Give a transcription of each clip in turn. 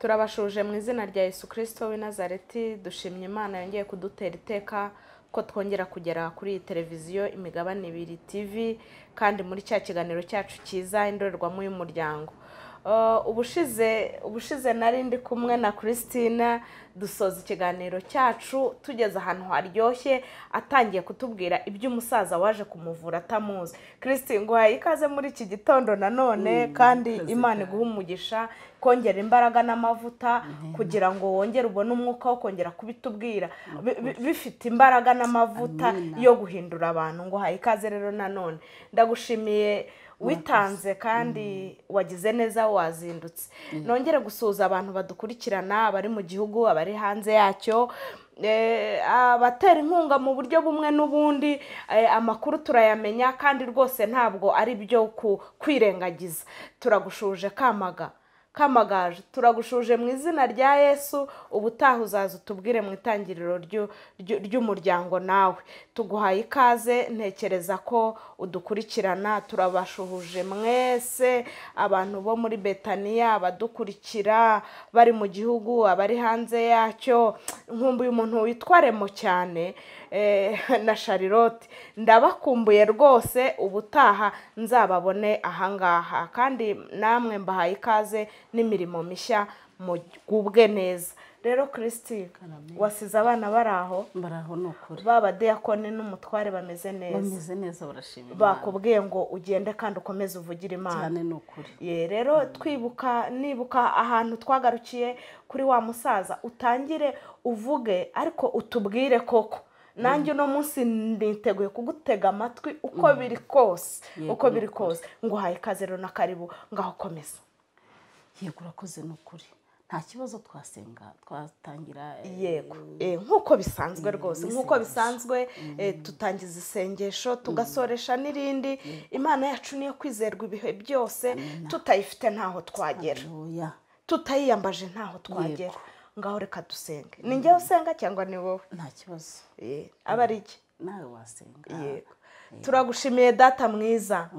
Turabashuje mu izina rya Yesu Kristo w'i Nazareti. Dushimye Imana yongeye kudutera iteka ko twongera kugera kuri iyi televiziyo Imigabane Ibiri TV, kandi muri cya kiganiro cyacu cyiza Indorerwamo y'Umuryango. Ubushize nari ndi kumwe na Christina, dusoza ikiganiro cyacu tugeze ahantu haryoshye, atangiye kutubwira iby'umusaza waje kumuvura atamuzi. Christine, nguhaye ikaze muri iki gitondo nanone, kandi Imana iguhe umugisha, kongera imbaraga n'amavuta kugira ngo wongere ubone umwuka wo kongera kubitubwira bifite imbaraga n'amavuta yo guhindura abantu. Nguhaye ikaze rero nanone, ndagushimiye witanze kandi wagize neza, wazindutse. Nongere gusuhuza abantu badukurikirana, abari mu gihugu, abari hanze yacyo, abatera inkunga mu buryo bumwe n'ubundi. Amakuru turayamenya kandi rwose ntabwo ari byo kwirengagiza. Turagushuje Kamagaje, turagushuje mu izina rya Yesu. Ubutaha uzaza utubwire mu itangiriro ry'umuryango nawe. Tuguhaye ikaze, ntekereza ko udukurikirana. Turabashuhuje mwese abantu bo muri Betania, abadukurikira bari mu gihugu, abari hanze yacyo. Nkumbuye umuntu witwaremo cyane na Charlotte, ndabakumbuye rwose. Ubutaha nzababone ahangaha, kandi namwe mbahaye ikaze n'imirimo mishya, mugubwe neza. Rero Christine, wasize abana baraho? Baraho nukuri. Baba diakoni n'umutware bameze neza? Bameze neza, barashima Imana. Bakubwiye ngo ugende kandi ukomeze uvugire Imana cyane nukuri. Ye rero twibuka, nibuka ahantu twagarukiye kuri wa musaza, utangire uvuge ariko utubwire koko. Nanjye uno munsi niteguye kugutega amatwi uko biri kose, uko biri kose. Nguhaye ikaze rero na karibu, ngaho komeza. Yego, urakoze nukuri. Nta kibazo, twasenga twatangira. Yego, nkuko bisanzwe rwose, nkuko bisanzwe tutangiza isengesho tugasoresha n'irindi. Imana yacu niyo kwizerwa ibihe byose, tutayifite ntaho twagera, tutayiyambaje ntaho twagera. Ngaho reka dusenge. Ni njye usenga cyangwa ni wowe? Nta kibazo. Aba ari iki? Nawe wasenga. Yego. Turagushimiye Data mwiza,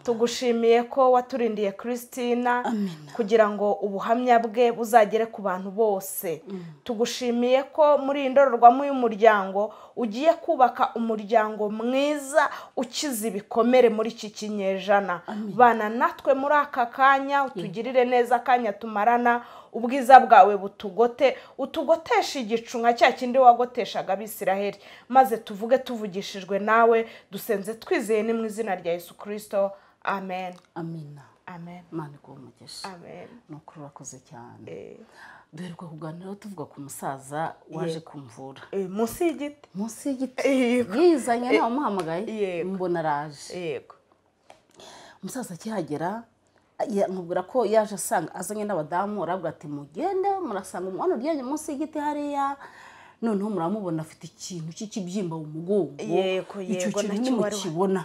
tugushimiye ko waturindiye Christina kugira ngo ubuhamya bwe buzagere ku bantu bose. Tugushimiye ko muri Indorerwamo y'Umuryango ugiye kubaka umuryango mwiza ukiza ibikomere muri iki kinyejana. Bana natwe muri aka kanya, utugirire neza akanya tumarana, ubwiza bwawe butugote, utugotesha igicu nka cya kindi wagoteshaga Abisiraheli, maze tuvuge tuvugishijwe nawe. Dusenze twizeye ni mu izina rya Yesu Kristo, amen. Amina. Amen. Imana iguhe umugisha. Amen. Nukuri urakoze cyane. Duheruka kuganira tuvuga ku musaza waje kumvura munsi y'igiti. Munsi y'igiti yizanye, nawe umuhamagaye mbona araje. Yego. Umusaza akihagera nkubwira ko yaje asanga azanye n'abadamu, arabwira ati mugende murasanga umwana uryamye munsi y'igiti hariya, noneho muramubona afite ikintu cy'ikibyimba mu mugongo. Yego, icyo kintu nimukibona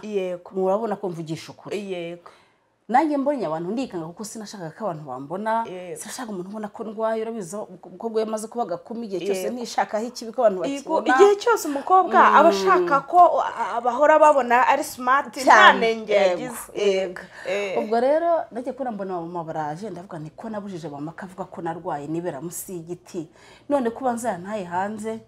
murabona ko mvugisha ukuri. Yego. Nanjye mbonye abantu ndikanga, kuko sinashakaga ko abantu bambona, sinashaka umuntu ubona ko ndwaye. Urabizi umukobwa yamaze kuba gakumi, igihe cyose nishakaho ikibi ko abantu bakibona. Igihe cyose umukobwa aba ashaka ko abahora babona ari smart, nta nenge yagize. Yego. Ubwo rero nagiye kubona mbona mama baraje, ndavuga nti ko nabujije mama akavuga ko narwaye nibera munsi y'igiti, none kuba nzantaye hanze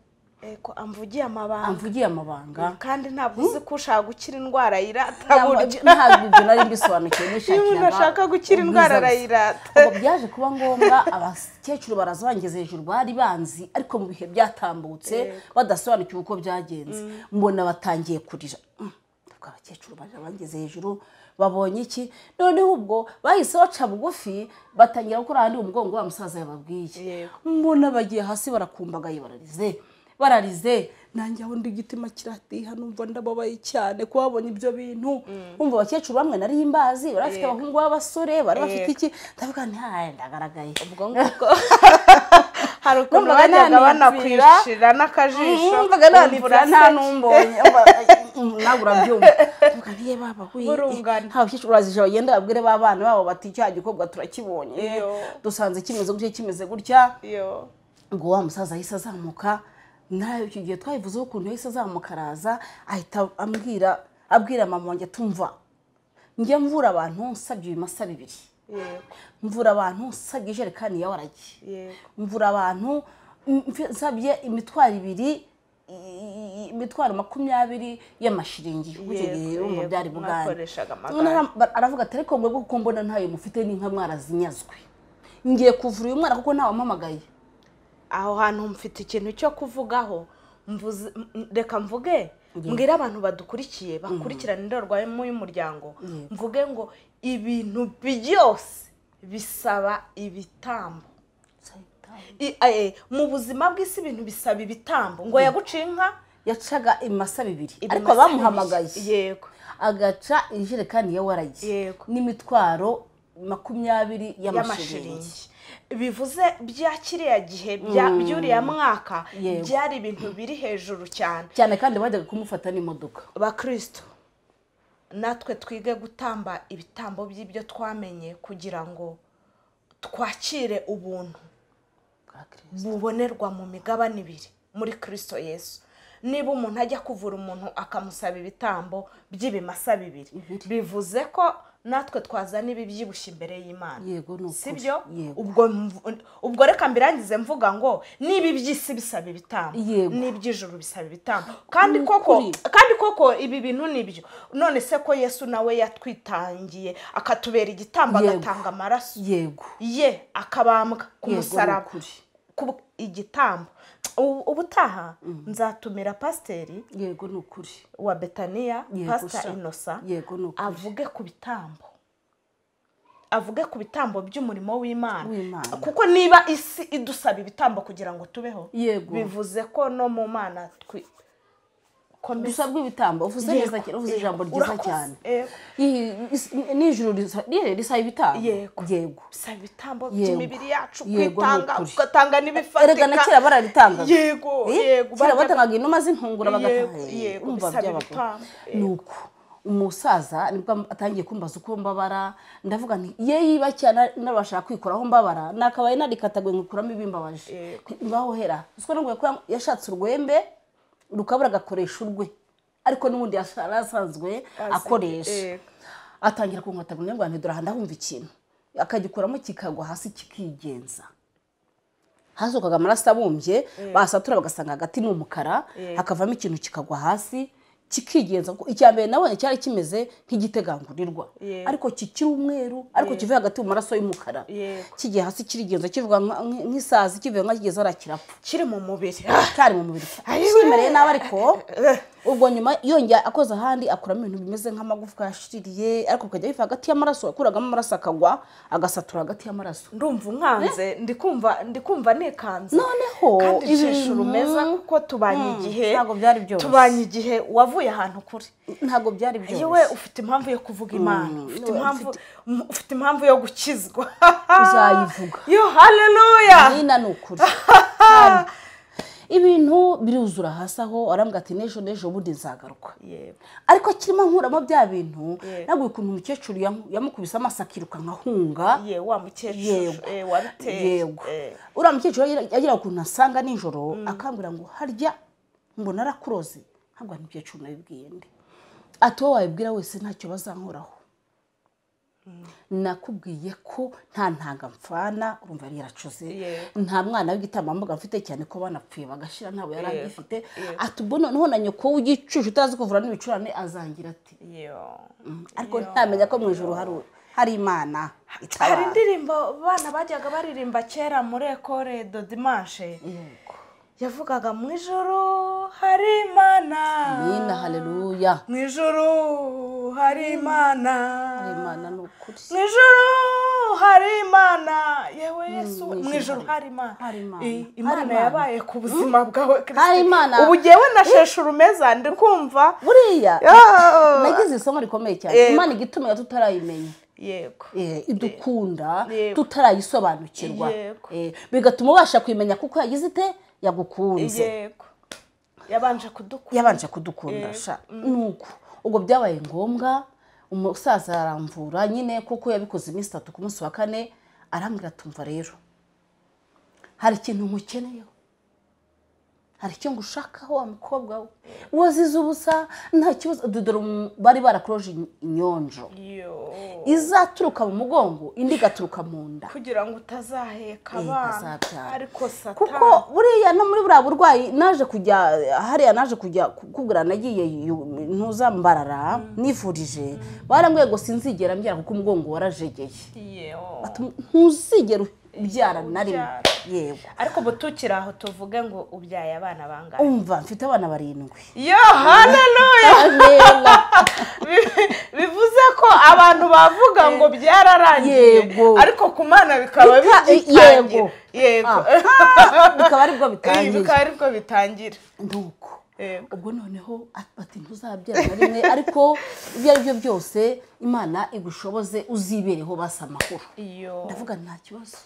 ko amvugiye amabanga, amvugiye amabanga, kandi ntabwo uzi ko ushaka gukira indwara yirata burya. Ntabwo ibyo nari mbisobanukiwe, nishakira ushaka gukira indwara arayirata. Ubwo byaje kuba ngombwa abakecuru baraza bangeze hejuru, bari banzi ariko mu bihe byatambutse badasobanukiwe uko byagenze, mbona batangiye kurira. Ndavuga abakecuru baje bangeze hejuru babonye iki? Noneho ubwo bahise baca bugufi batangira gukora ahandi umugongo wa musaza yababwiye, mbona bagiye hasi barakumbagaye, bararize bararize. Nanjye aho ndi igitima kiratiha, numva ndababaye cyane ko babonye ibyo bintu. Umva abakecuru bamwe nari imbazi, bari bafite abahungu b'abasore, bari bafite iki, ndavuga nti haye ndagaragaye. Ubwo nguko hari ukuntu bajyaga banakwishira n'akajisho, numvaga nanipfira nta numbonye, nawe urabyumva. Ndavuga nti ye baba we, nta bakecuru barazije bagenda babwire b'abana babo bati cya gikobwa turakibonye, dusanze kimeze gutya kimeze gutya. Ngo wa musaza yahise azamuka, nawe icyo gihe twabivuzeho ukuntu yahise azamuka araza, ahita ambwira, abwira mama wanjye tumva njye mvura abantu nsabye ibimasa bibiri. Mvura abantu nsabye ijerekani ya waragi. Mvura abantu nsabye imitwaro ibiri, imitwaro 20 y'amashiringi. Kuko icyo gihe urumva byari Bugande. Aravuga ati ariko mwebwe kuko mbona ntayo mufite n'inka mwarazinyazwe, ngiye kuvura uyu mwana kuko ntawampamagaye. Aho hantu mfite ikintu cyo kuvugaho, reka mvuge mbwira abantu badukurikiye bakurikirana indorerwamo y'umuryango, mvuge ngo ibintu byose bisaba ibitambo. Mu buzima bw'isi ibintu bisaba ibitambo. Ngo yaguciye inka, yacaga imasa bibiri, ariko bamuhamagaye. Yego. Agaca ijerekani ya waragi n'imitwaro 20 y'amashiringi. Bivuze bya kiriya gihe by'uriya mwaka byari ibintu biri hejuru cyane cyane, kandi bajyaga kumufata n'imodoka. Bakristo natwe twige gutamba ibitambo by'ibyo twamenye kugira ngo twakire ubuntu bubonerwa mu migabane ibiri muri Kristo Yesu. Niba umuntu ajya kuvura umuntu akamusaba ibitambo by'ibimasa bibiri, bivuze ko natwe twazana ibibyibushye imbere y'Imana. Sibyo? Ubwo reka mbirangize mvuga ngo niba iby'isi bisaba ibitambo, n'iby'ijuru bisaba ibitambo. Kandi koko ibi bintu nibyo. None se ko Yesu nawe yatwitangiye akatubera igitambo, agatanga amaraso ye, akabambwa ku musaraba igitambo. Ubutaha nzatumira pasiteri yego nukuri wa Betania, Pastor Innocent, avuge ku bitambo, avuge ku bitambo by'umurimo w'Imana. Kuko niba isi idusaba ibitambo kugira ngo tubeho, bivuze ko no mu Mana dusabwa ibitambo. Uvuze neza cyane, uvuze ijambo ryiza cyane. N'ijuru risaba ibitambo. Yego, bisaba ibitambo by'imibiri yacu, kwitanga, ugatanga n'ibifatika. Erega na kera bararitangaga. Yego, yego, kera batangaga inuma z'intungura bagatanga. Yego, bisaba ibitambo. Nuko umusaza nibwo atangiye kumbaza uko mbabara, ndavuga nti ye yiba cyane nabashaka kwikoraho mbabara, nakabaye narikataguye nkukuramo ibimbabaje. Ngaho hera usiko nubwo ko yashatse urwembe rukabura agakoresha urwe, ariko n'ubundi yarasanzwe akoresha. Atangira kunkatagura ngo ntidura ndahumva ikintu, akagikuramo kikagwa hasi kikigenza. Hasohokaga amaraso abumbye, basatura bagasanga hagati ni umukara, hakavamo ikintu kikagwa hasi kikigenza. Icya mbere nabonye cyari kimeze nk'igitegangurirwa, ariko kikiri umweru, ariko kivuye hagati mu maraso y'umukara, kigiye hasi kirigenza, kivuga nk'isazi, kivuye nka kigeze arakirapfa, kiri mu mubiri, cyari mu mubiri kimereye nabi. Ariko ubwo nyuma yongera akoza ahandi akuramo ibintu bimeze nk'amagufwa yashiririye, ariko bikajya biva hagati y'amaraso, akuragamo amaraso akagwa agasatura hagati y'amaraso. Ndumva unkanze, ndikumva nikanze. Noneho kandi ibintu rumeza kuko tubanye igihe, ntabwo byari byoroshye, tubanye igihe wavuye ahantu kure, ntabwo byari byoroshye. Yewe ufite impamvu yo kuvuga Imana, ufite impamvu yo gukizwa, uzayivuga. Yo haleluya, nina nukuri. Ibintu biruzura hasi aho, arambwira ati n'ejo n'ejo bundi nzagaruka. Ariko kirimo nkuramo bya bintu, nabwo ukuntu umukecuru yamukubise amaso akiruka nkahunga. Wa mukecuru wabiteye. Yego, uriya mukecuru yagira ukuntu asanga nijoro akambwira ngo harya ngo narakuroze. Ntabwo mukecuru nabibwiye nde, ati wowe wabibwira wese ntacyo bazankoraho. Nakubwiye ko nta ntanga mfana, urumva yari yaracuze, nta mwana w'igitambambuga mfite cyane ko banapfuye bagashira, ntabo yari agifite. Ati ubwo noneho na nyoko w'igicucu utazi kuvura n'ibicurane azangira ati ariko ntamenya ko mu ijuru hari Imana itabara. Hari indirimbo bana bajyaga baririmba kera muri Ecole de Dimanche, yavugaga mu ijuru hari Imana. Amina, haleluya. Mu ijuru hari Imana, hari Imana nukuri. Mu ijuru hari Imana, yewe Yesu, mu ijuru hari Imana. Imana yabaye ku buzima bwawe Kristo. Ubu jewe nashesha urumeza ndikumva buriya nagize isomo rikomeye cyane. Imana igitumira tutarayimenya. Yego, idukunda tutarayisobanukirwa, bigatuma ubasha kwimenya kuko yagize ite yagukunze. Yego, yabanje kudukunda, yabanje kudukunda sha. Nuko ubwo byabaye ngombwa umusaza aramvura nyine, kuko yabikoze iminsi 3. Ku munsi wa 4 arambwira tumva rero hari ikintu nkukeneyeho, Hari icyo ngushakaho wa mukobwa we, wazize ubusa nta kibazo. Dore bari barakoroje inyonjo izaturuka mu mugongo indi igaturuka mu nda kugira ngo utazaheka abana. Ariko satani, kuko buriya no muri buriya burwayi naje kujya hariya, naje kujya kukubwira nagiye ntuza Mbarara nivurije, barambwiye ngo sinzigera mbyara kuko umugongo warajegeye, ntuzigera ubyara na rimwe. Yego. Ariko ubu tukiri aho tuvuge ngo ubyaye abana bangahe? Umva mfite abana 7. Yo, haleluya. Bivuze ko abantu bavuga ngo byararangiye, ariko ku Mana bikaba bigitangira. Yego. Bikaba aribwo bitangira. Bikaba aribwo bitangira. Nuko ubwo noneho ati ntuzabyara na rimwe, ariko ibyo ari byo byose Imana igushoboze uzibereho basa amahoro. Ndavuga nta kibazo.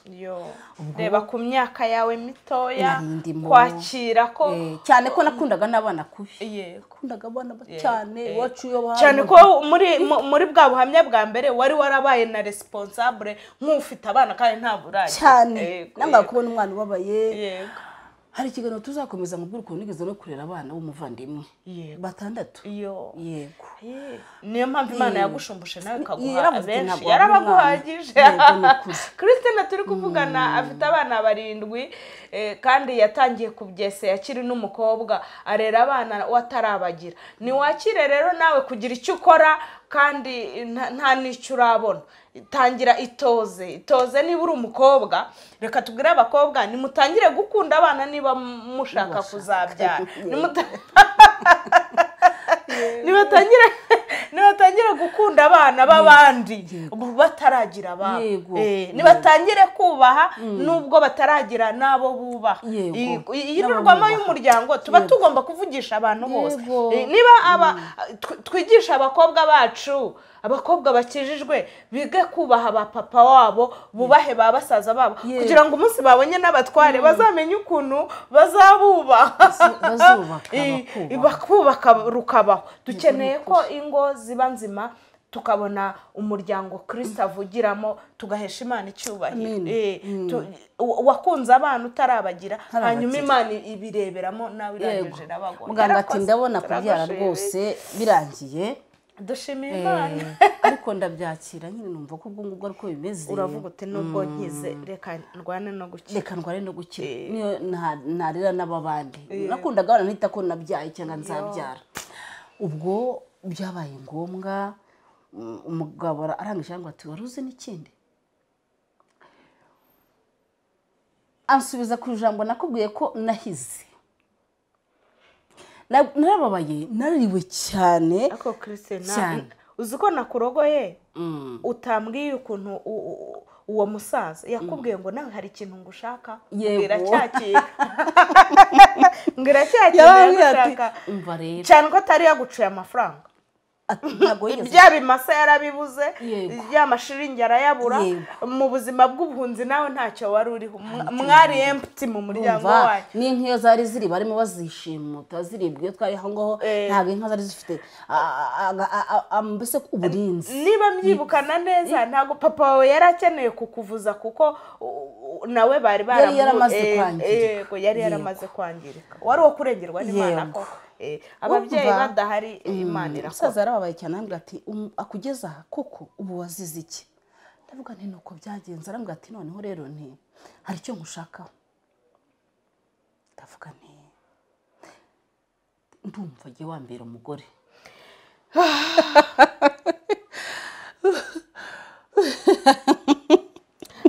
Reba ku myaka yawe mitoya kwakira ko cyane ko nakundaga n'abana kubi. Nakundaga abana cyane iwacu yo bahari. Cyane ko muri bwa buhamya bwa mbere wari warabaye na responsable nk'ufite abana kandi nta burayi. Cyane. Nanga kubona umwana ubabaye. Hari ikiganiro tuzakomeza mu bw'ukuntu nigeze no kurera abana b'umuvandimwe 6. Yego. Niyo mpamvu Imana yagushumbushe nawe ikaguha benshi, yarabaguhagije. Christine turi kuvugana afite abana 7, kandi yatangiye kubyese yakiri n'umukobwa, arera abana watarabagira. Ni wakire rero nawe kugira icyo ukora kandi nta n'icyo urabona. Tangira itoze, itoze niba uri umukobwa. Reka tubwire abakobwa nimutangire gukunda abana niba mushaka kuzabyara. Nibatangire gukunda abana b'abandi bataragira ababo, nibatangire kubaha nubwo bataragira nabo bubaha. Iyi ndorerwamo y'umuryango tuba tugomba kuvugisha abantu bose. Niba aba twigisha abakobwa bacu, abakobwa bakijijwe bige kubaha ba papa wabo, bubahe ba basaza babo, kugira ngo umunsi babonye n'abatware bazamenye ukuntu bazabubaha, bakubaka rukabaho. Dukeneye ko ingo ziba nzima, tukabona umuryango Kristo avugiramo, tugahesha Imana icyubahiro. Wakunze abana utarabagira, hanyuma Imana ibireberamo nawe irangije irabagwa. Muganga ati ndabona kubyara rwose birangiye, dushimiye Imana. Ariko ndabyakira nyine numva ko ubwo ngubwo ariko bimeze. Uravuga uti nubwo nkize reka ndwane no gukira, reka ndwane no gukira, niyo narira n'ababandi. Nakundaga abana nita ko nabyaye cyangwa nzabyara. Ubwo byabaye ngombwa umugabo arangije ngo ati wari uzi n'ikindi, ansubiza ku ijambo nakubwiye ko nahize. Narababaye, narariwe cyane. Ako Christine, uzi ko nakurogoye utambwiye ukuntu uwo musaza yakubwiye ngo nawe hari ikintu ngushaka, mbwira cyakira, mbwira cyakira ngushaka. Cyane ko atari yaguciye amafaranga, bya bimasa yarabibuze, ya mashiringi arayabura. Mu buzima bw'ubuhunzi nawe ntacyo wari uriho, mwari empty mu muryango wanyu. N'inka iyo zari ziri barimo bazishimuta ziribwa, iyo twari aho ngaho ntabwo inka zari zifite mbese uburinzi. Niba mbyibukana neza ntabwo papa wawe yari akeneye kukuvuza kuko nawe bari yaramaze kwangirika. Yari yaramaze kwangirika, wari uwo kurengerwa n'Imana koko. Ababyeyi badahari Imana irakora. Umusaza yarababaye cyane, arambwira ati akugeza aha koko ubu wazize iki? Ndavuga nti nuko byagenze. Arambwira ati noneho rero nti hari icyo ngushakaho. Ndavuga nti ndumva agiye wambera umugore.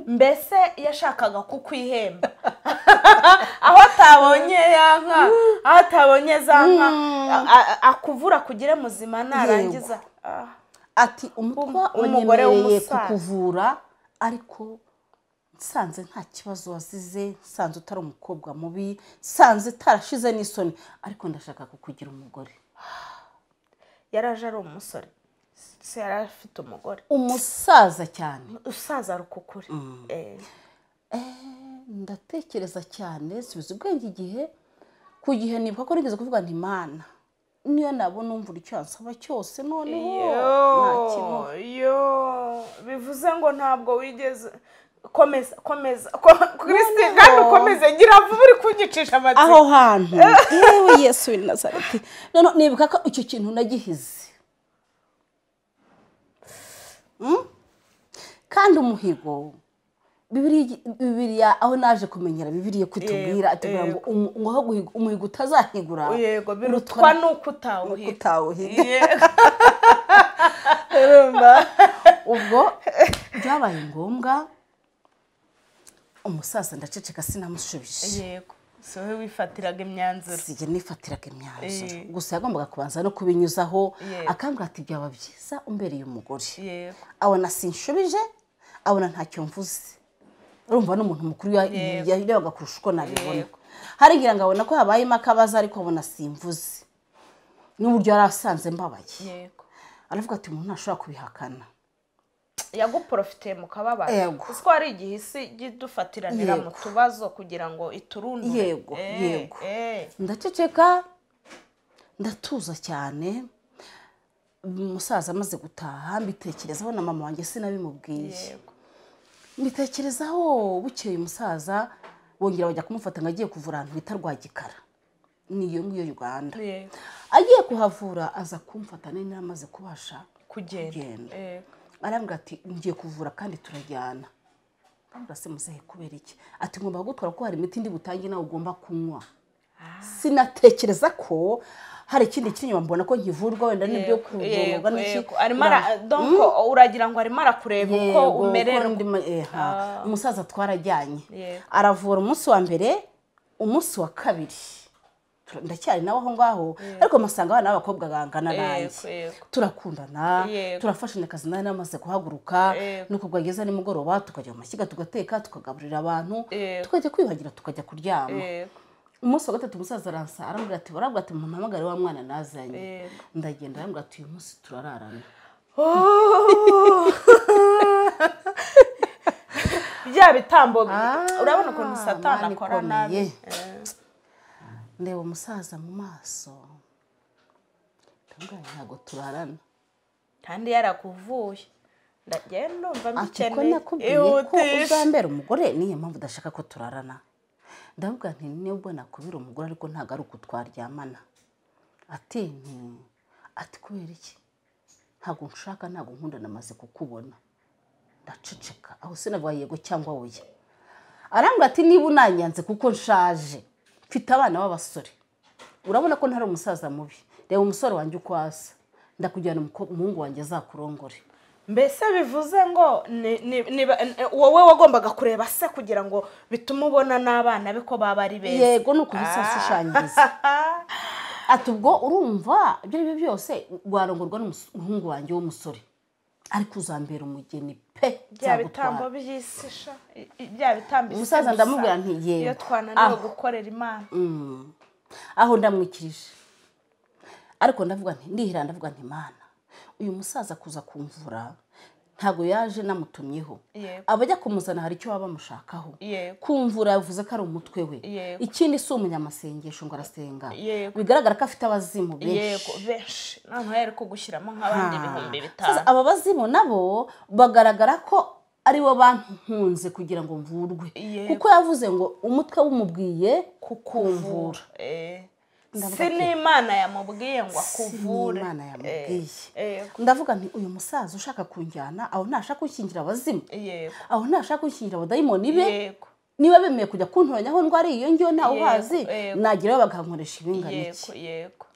Mbese yashakaga kukwihemba aho atabonye ya nka, aho atabonye za nka, akuvura kugira muzima narangiza. Ati umutwa umugore w'umusaza kukuvura, ariko nsanze nta kibazo wazize, nsanze utari umukobwa mubi, nsanze utarashize n'isoni, ariko ndashaka kukugira umugore. Yaraje ari umusore, se yari afite umugore umusaza cyane, usaza rukukuri. Ndatekereza cyane, subiza ubwenge igihe ku gihe, nibuka ko nigeze kuvuga nti Mana niyo nabona umvura icyo ansaba cyose noneho nta kintu. Yo bivuze ngo ntabwo wigeze. Komeza, komeza Christine, kandi ukomeze. Dukomeze, ngira vuba uri kunyicisha amatsiko. Aho hantu yewe Yesu w'i Nazareti. None nibuka ko icyo kintu nagihize. Kandi umuhigo Bibiliya aho naje kumenyera Bibiliya kutubwira atubwira ngo aho guhiga umuhigo utazahigura yego birutwa nuko utawuhiga. Ubwo byabaye ngombwa umusaza ndaceceka sinamushubije. Yego, so we wifatiraga imyanzuro. Sije nifatiraga imyanzuro. Gusa yagombaga kubanza no kubinyuzaho akambwira ati byaba byiza umbereye umugore. Yego. Abona sinshubije, abona ntacyo mvuze. Urumva n'umuntu mukuru yarebaga kurusha uko nabibona. Hari ngira ngo abona ko habayemo akabazo ariko abona simvuze. N'uburyo yarasanze mbabaye. Yego. Aravuga ati umuntu ntashobora kubihakana. Yaguprofiteye mu kababaro. Kuko hari igihe isi idufatiranira mu tubazo kugira ngo iturundure. Yego, yego. Ndaceceka ndatuza cyane. Umusaza amaze gutaha mbitekerezaho na mama wanjye sinabimubwiye. Yego. Mbitekerezaho bukeye umusaza bongera bajya kumufata ngo agiye kuvura ahantu bita Rwagikara. Niyo ngiyo Uganda. Yego. Agiye kuhavura aza kumfata nari naramaze kubasha kugenda. Yego. Arambwira ati ngiye kuvura kandi turajyana. Ndamubwira se muzehe kubera iki? Ati ngomba gutwara ko hari imiti ndi butange nawe ugomba kunywa. Sinatekereza ko hari ikindi kinyuma mbona ko nkivurwa wenda nibyo kuvurwa n'iki. Arimo donc uragira ngo arimo arakureba uko umererwa. Umusaza twarajyanye. Aravura umunsi wa mbere, umunsi wa kabiri. Ndacyari nawe aho ngaho ariko masanga abana b'abakobwa gangana nanjye. Turakundana, turafashanya akazi nari namaze guhaguruka, nuko bwageza nimugoroba tukajya mu mashyiga tugateka tukagaburira abantu, tukajya kwiyuhagira tukajya kuryama. Umunsi wa gatatu umusaza aransa arambwira ati barabwira ati mumpamagare wa mwana nazanye. Ndagenda arambwira ati uyu munsi turararana. Bya bitambo urabona ukuntu Satani akora nabi. Ndeba umusaza mu maso ndamubwira ntabwo turarana kandi yarakuvuye. Ndagenda ndumva mbikeneye. Nakubwiye ko uzambera umugore niyo mpamvu udashaka ko turarana. Ndavuga nti nubwo nakubira umugore ariko ntago ari uko twaryamana. Ati ati kubera iki? Ntago nshaka ntago nkunda namaze kukubona. Ndaceceka aho sinavuga yego cyangwa oya. Arambwira ati niba unanyanze kuko nshaje mfite abana b'abasore. Urabona ko ntari umusaza mubi. Reba umusore wanjye uko asa. Ndakujyana umuhungu wanjye azakurongore. Mbese bivuze ngo wowe wagombaga kureba se kugira ngo bitume ubona n'abana be ko baba ari beza. Yego nuko bisashushanyiriza. Ati ubwo urumva ibyo ari byo byose warongorwa n'umuhungu wanjye w'umusore. Ariko uzambera umugeni pe. Bya bitambo by'isisha, bya bitambo. Umusaza ndamubwira nti yego. Iyo twananiwe gukorera Imana. Aho ndamwikirije. Ariko ndavuga nti ndihira ndavuga nti Mana, uyu musaza kuza kumvura ntago yaje namutumyeho. Abajya kumuzana hari icyo baba bamushakaho. Kumvura yavuze ko ari umutwe we. Ikindi si umunyamasengesho ngo arasenga. Bigaragara ko afite abazimu benshi. Yego benshi. Nta yari kugushyiramo nk'abandi 5000. Aba bazimu nabo bagaragara ko ari bo bantunze kugira ngo mvurwe. Kuko yavuze ngo umutwe wumubwiye kukumvura. Si n'Imana yamubwiye ngo akuvure. Imana yamubwiye. Ndavuga nti uyu musaza ushaka kunjyana aho ntashaka kunshyingira abazimu. Aho ntashaka kunshyingira abadayimoni be. Niba bemeye kujya kuntoranya aho ndwara iyo ngiyo ntawe uhazi nagerayo bakankoresha ibingana iki.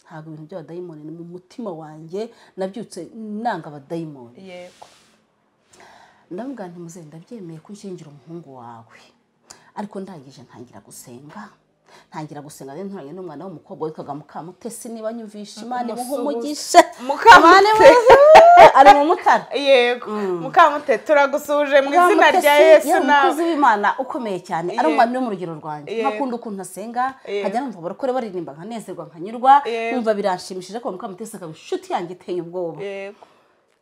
Ntabwo ibintu by'abadayimoni ni mu mutima wanjye nabyutse nanga abadayimoni. Yego. Ndavuga nti muzehe ndabyemeye kunshyingira umuhungu wawe. Ariko ndangije ntangira gusenga. Ntangira gusenga rero nturanye n'umwana w'umukobwa witwaga Mukamutesi niba nyumvisha Imana imuhe umugisha. Mukamutesi ari mu Mutara. Yego. Mukamutesi turagusuhuje mu izina rya Yesu nawe. Umukozi w'Imana ukomeye cyane ari umwana wo mu rugero rwanjye. Nkakunda ukuntu asenga nkajya numva abarokore baririmba nkanezerwa nkanyurwa numva biranshimishije ko Mukamutesi akaba inshuti yanjye iteye ubwoba. Yego.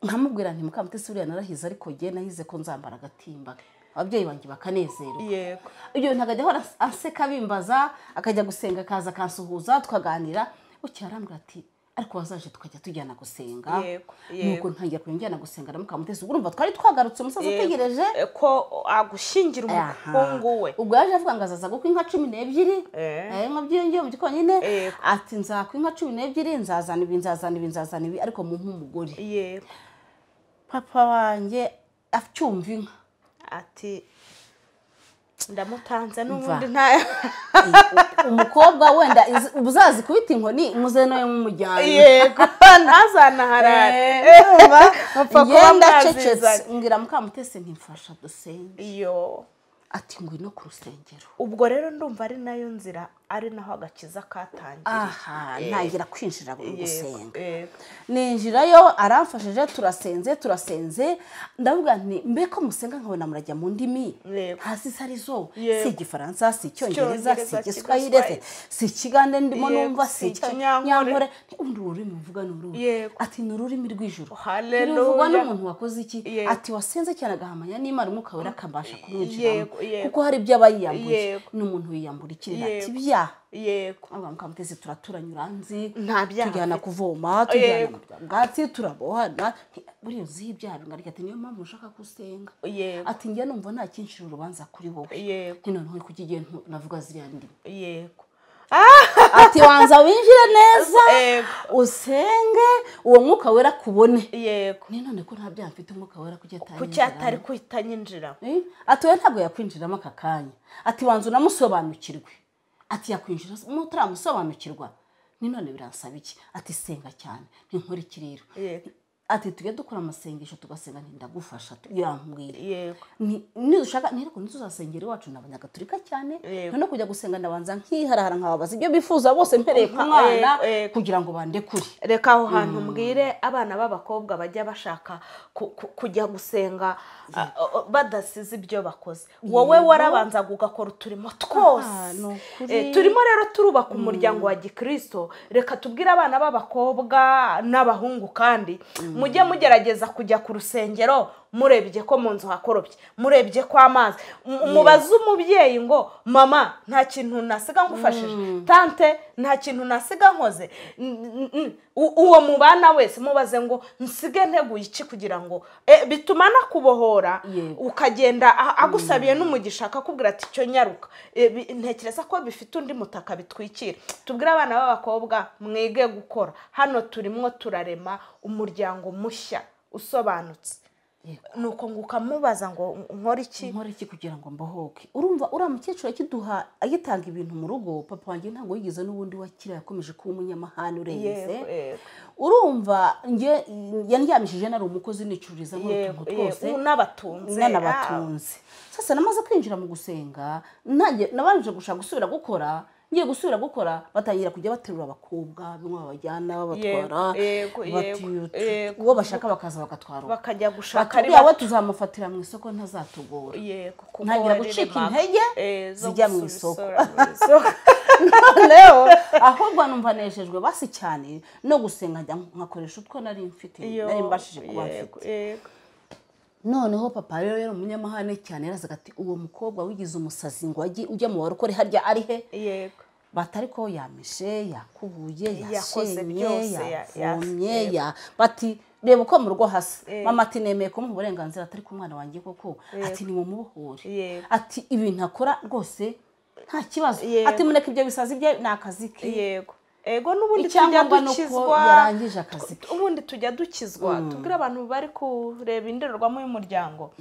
Nkamubwira nti Mukamutesi buriya narahize ariko jye nahize ko nzambara agatimba. Ababyeyi banjye bakanezerwa. Yego. Ibyo bintu akajya ahora aseka bimbaza akajya gusenga akaza akansuhuza tukaganira. Bucya arambwira ati Ariko wazaje tukajya tujyana gusenga. Nuko ntangira kujyana gusenga na Mukamutesi. Urumva twari twagarutse umusaza ategereje ko agushingira umuhungu we. Ubwo yaje avuga ngo azaza gukwa inka 12. Nka byiyongeye mu gikonyine ati nzakwa inka 12 nzazana ibi nzazana ibi nzazana ibi ariko mu nk'umugore. Yego. Papa wanjye acyumva inka ati ndamutanze n'ubundi nta umukobwa wenda uzazi kubita inkoni muze nawe mumujyana. Yego ntazanaharare. Ngenda cecetse ngira Mukamutesi ntimfasha dusenge. Iyo ati ngwino ku rusengero. Ubwo rero ndumva ari nayo nzira ari naho agakiza katangiye. Aha ntangira kwinjira mu gusenga. Ninjirayo aramfashije turasenze ndavuga nti mbe ko musenga nkabona murajya mu ndimi hasi sarizo si igifaransa si icyongereza si igiswahili si ikigande ndimo numva si ikinyankore undi ururimi mvuga ni uruhe? Ati ni ururimi rw'ijuru. Haleluya. N'umuntu wakoze iki? Ati wasenze cyane agahamanya n'Imana umwuka wera akabasha kumwinjiramo. Kuko hari ibyo abayiyambuye n'umuntu wiyambura ikirira ati bya. Yego. Aba Mukamutesi turaturanyura nzi tujyana kuvoma tujyana bwatsi turabohana buri nzi ibyaha ngarika ati niyo mpamvu ushaka gusenga. Ati njye numva nta kinshira urubanza kuri wowe. Yego. Noneho kukigiye navuga ziriya ndimi. Yego. Ati wanza winjire neza usenge uwo mwuka wera kubone. Yego. Ni none ko nta byaha mfite umwuka wera kuki atari kuhitanyinjira. Ati we ntabwo yakwinjiramo aka kanya. Ati wanza unamusobanukirwe. Ati yakwinjira mutaramusobanukirwa. Ni none biransaba iki? Ati senga cyane ntinkora iki rero. Ati tujye dukora amasengesho tugasenga nti ndagufasha yambwira. Yego. Ni dushaka ntireko ntituzasengera iwacu n'abanyagatolika cyane none kujya gusenga ndabanza nkiharahara nkababaza ibyo bifuza bose mpereye ku mwana kugira ngo bandekure. Reka aho hantu mbwire abana b'abakobwa bajya bashaka kujya gusenga badasize ibyo bakoze. Wowe warabanza ugakora uturimo twose. Turimo rero turubaka umuryango wa Gikristo. Reka tubwire abana b'abakobwa n'abahungu kandi mujye mugerageza kujya ku rusengero murebye ko mu nzu hakorobye, murebye ko amazi, mubaze umubyeyi ngo mama nta kintu nasiga ngufashije, tante nta kintu nasiga nkoze. Uwo mubana wese mubaze ngo nsige nteguye iki kugira ngo bituma nakubohora ukagenda agusabiye n'umugisha akakubwira ati cyo nyaruka. Ntekereza ko bifite undi mutaka bitwikira. Tubwire abana b'abakobwa mwige gukora. Hano turimo turarema umuryango mushya usobanutse. Nuko ngukamubaza ngo nkora iki? Nkora iki kugira ngo mbohoke? Urumva uriya mukecuru akiduha agitanga ibintu mu rugo, papa wanjye ntabwo yigeze n'ubundi wakira yakomeje kuba umunyamahane urenze. Urumva nge yandyamishije nari umukozi nicururiza nk'utuntu twose n'abatunze. Sasa namaze kwinjira mu gusenga nabanje gushaka gusubira gukora. Ngiye gusubira gukora batangira kujya baterura abakobwa bimwe babajyana babatwara uwo bashaka bakaza bagatwara bakajya gushaka ari we tuzamufatira mu isoko ntazatugora. Yego. Ntangira gucika intege zijya mu isoko. Noneho ahubwo numva nejejwe basi cyane no gusenga nkakoresha utwo nari mfite nari mbashije kuba mfite. Noneho papa rero yari umunyamahane cyane yarazaga ati uwo mukobwa wigize umusazi ngo ajye ujya mu barokore harya ari he? Yego. Batari ko yamishe yakubuye yasenye yavomye bati reba uko mu rugo hasa. Mama ati nemeye kumuha uburenganzira atari ku mwana wanjye koko. Ati ni mumubohore. Ati ibintu akora rwose nta kibazo. Ati mureke ibyo bisazi bye ni akazi ke. Yego. Ego n'ubundi tujya dukizwa yarangije akazi. Ubundi tujya dukizwa tubwira abantu bari kureba indorerwamo y'umuryango.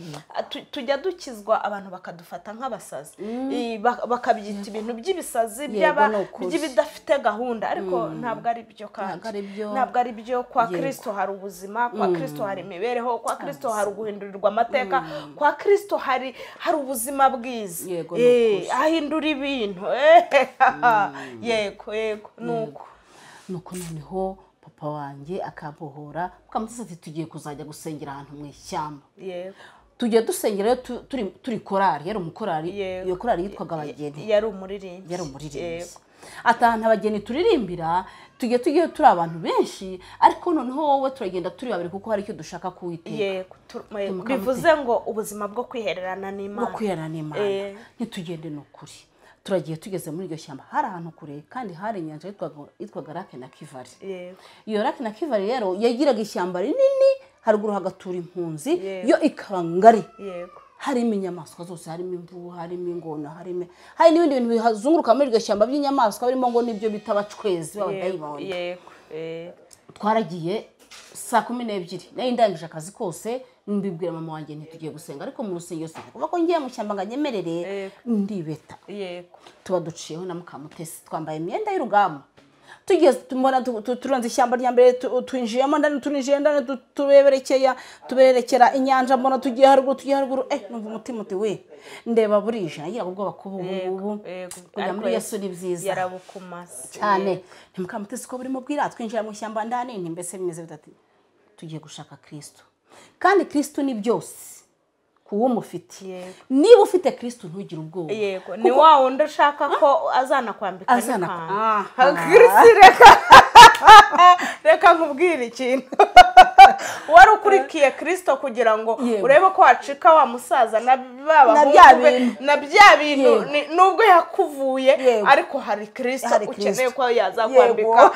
Tujya dukizwa abantu bakadufata nk'abasazi bakabyita ibintu by'ibisazi by'ibidafite gahunda ariko ntabwo ari byo kandi ntabwo ari byo. Kwa Kristo hari ubuzima, kwa Kristo hari imibereho, kwa Kristo hari uguhindurirwa amateka, kwa Kristo hari ubuzima bwiza. Ahindura ibintu. Yego yego nuko Nuko noneho papa wanjye akambohora Mukamutesi ati tugiye kuzajya gusengera ahantu mu ishyamba. Yego. Tugiye dusengera turi korari, yari umukorari, iyo korari yitwaga Abageni. Yari umuririmbyi. Yari umuririmbyi. Atahana abageni turirimbira, tugiye turi abantu benshi ariko noneho wowe turagenda turi babiri kuko hari icyo dushaka kuwiteka. Yego. Bivuze ngo ubuzima bwo kwihererana n'Imana. Bwo kwihererana n'Imana. Ntitugende n'ukuri. Turagiye tugeze muri iryo shyamba, hari ahantu kure kandi hari inyanja yitwaga Lake na Kivari. Iyo Lake na Kivari rero yagiraga ishyamba rinini, haruguru hagatura impunzi, yo ikaba ngari. Harimo inyamaswa zose, harimo imvubu, harimo ingona, harimo hari n'ibindi bintu bihazunguruka muri iryo shyamba by'inyamaswa, birimo ngo nibyo bita abacwezi b'abadayimoni. Twaragiye saa 12, nari ndangije akazi kose, mbibwira mama wanjye nti tugiye gusenga, ariko mu rusengero kuva ko ngiye mu shyamba nganyemerere ndibeta. Tuba duciyeho na Mukamutesi, twambaye imyenda y'urugamba, tugeze tumubona turenze ishyamba rya mbere, twinjiyemo ndani, tuninjiye ndani, tuberekera inyanja, mbona tugiye haruguru, numva umutima uti we, ndeba burije, nagira ubwoba kuba ubu kujya muri Yesu ni byiza cyane. Nti Mukamutesi ko burimo bwira, twinjira mu ishyamba ndani, nti mbese bimeze bitati, tugiye gushaka Kristo, kandi Kristo ni byose kuwo mufite. Niba ufite Kristo ntugire ubwoba. Yego, ni wa wundi ushaka ko azanakwambika n'ikanzu. Kristo, reka nkubwire ikintu. Wari ukurikiye Kristo kugira ngo urebe ko wacika wa musaza na na bya bintu, nubwo yakuvuye, ariko hari Kristo ukeneye ko yazakwambika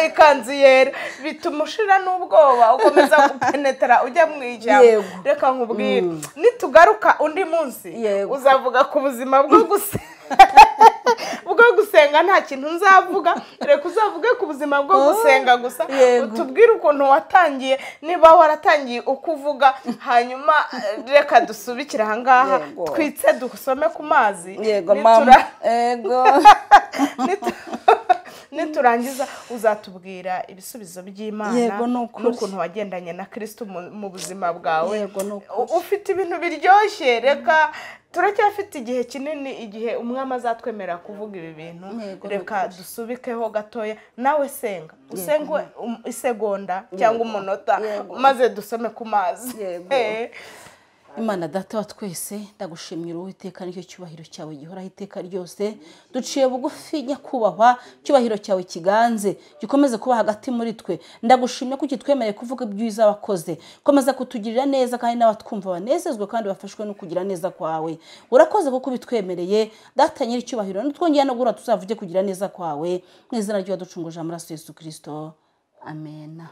ikanzu yera, bituma ushira n'ubwoba, ukomeza gupenetera ujya mu ijambo. Reka nkubwire, nitugaruka undi munsi uzavuga ku buzima bwo gusenga, nta kintu nzavuga, reka uzavuge ku buzima bwo gusenga gusa, utubwire ukuntu watangiye, niba waratangiye ukuvuga, hanyuma reka dusubikire aha ngaha, twitse dusome ku mazi. Niturangiza uzatubwira ibisubizo by'Imana n'ukuntu wagendanye na Kristo mu buzima bwawe. Ufite ibintu biryoshye, reka turacyafite igihe kinini, igihe umwami azatwemera kuvuga ibi bintu. Reka dusubikeho gatoya, nawe senga, usenge isegonda cyangwa umunota, maze dusome ku mazi. Imana data wa twese, ndagushimira Uwiteka nicyo cyubahiro cyawe gihoraho iteka ryose. Duciye bugufi nyakubahwa, cyubahiro cyawe kiganze gikomeze kuba hagati muri twe. Ndagushimye ko kitwemereye kuvuga ibyiza wakoze, komeza kutugirira neza kandi n'abatwumva banezezwe kandi bafashwe no kugira neza kwawe. Urakoze kuko ubitwemereye data nyiri cyubahiro, nitwongera no guhura tuzavuge kugira neza kwawe, mu izina ry'uwaducunguje amaraso Yesu Kristo, amen.